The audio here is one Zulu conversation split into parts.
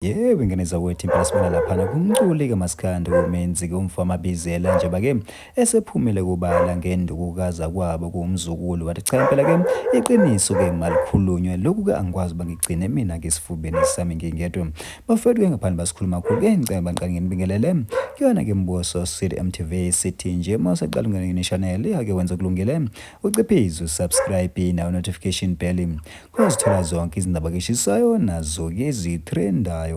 Yebo, ingane zakwethu impela sibona laphana kumculi kaMaskandi uMenzi ke umfo wamabizela njengoba ke esephumile kubala ngenduku kazakwabo kuwumzukulu wathi cha impela ke iqiniso ke malikhulunywe lokhu ke angikwazi uba ngigcine mina ke esifubeni sami ngingedwa. Bafowethu ke ngaphandle basikhuluma kakhulu ke ngicela baqale nginibingelele kuyona ke Mbuso City MTV sithi nje uma usaqala ungene channel ake wenze kulungile uciphize usubscribe nayo notification bell Kozithola zonke izindaba keshisayo nazo-ke ezitrendayo.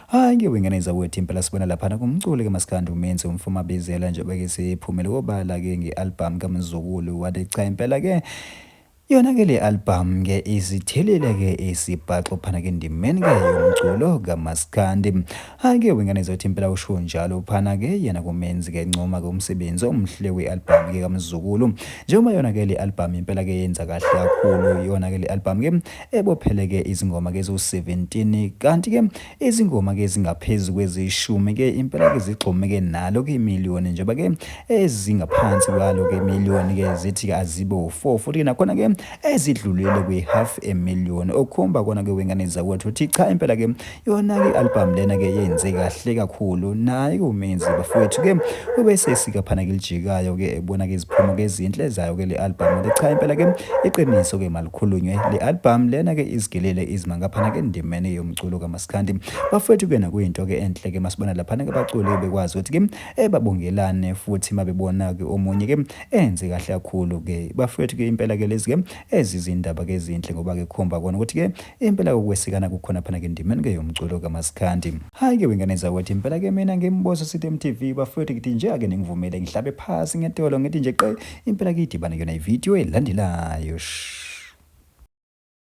Hhayi ke wengane zakwethu impela sibona laphana kumculi kaMaskandi uMenzi uMfumabizela njengoba ke sephumele kobala-ke nge-albhamu kaMzukulu wathi cha impela-ke yona ke le album ke isithelile ke isibhaxo phana ke ndimeni ke yomculo kaMaskandi. Hhayi ke wengane zakwethu impela usho njalo phana ke yena kuMenzi ke ncoma ke umsebenzi omhle we-album ke kaMzukulu. Njengoba yona ke le album impela ke yenza kahle kakhulu yona ke le album ke ebophele ke izingoma ke eziwu-17 kanti ke izingoma ke ezingaphezu kwezishumi ke impela ke zigxume ke nalo ke imiliyoni njengoba ke ezingaphansi kwalo ke miliyoni ke zithi ke azibe u-4 futhi ke nakhona ke ezidlulile kwi-half a million okukhomba kona ke wengane zakwethu uthi cha impela ke Yona-ke i-album lena-ke yenze kahle kakhulu naye uMenzi bafowethu-ke ubesesika phana ke lijikayo-ke ebona-ke iziphumo-ke ezinhle zayo-ke le album le cha impela-ke iqiniso-ke malikhulunywe le album lena-ke izigilile izimanga phana-ke endimeni yomculo kamaskandi bafowethu-ke nakuyinto-ke enhle-ke masibona laphana-ke abaculi bekwazi ukuthi-ke ebabongelane futhi mabebona-ke omunye-ke enze kahle kakhulu-ke bafowethu-ke impela-ke lezi-ke ezizindaba-ke ezinhle ngoba-ke khomba kona ukuthi-ke Impela ukwesekana kukhona phana ke ndimeni ke yomculo kaMaskandi. Hayi ke wengane zakwethu impela ke mina ngimboso sithi MTV bafowethu ngithi nje ake ningivumele ngihlabe phasi ngetolo ngithi nje qe impela ke idibane kuyona ividiyo elandelayo.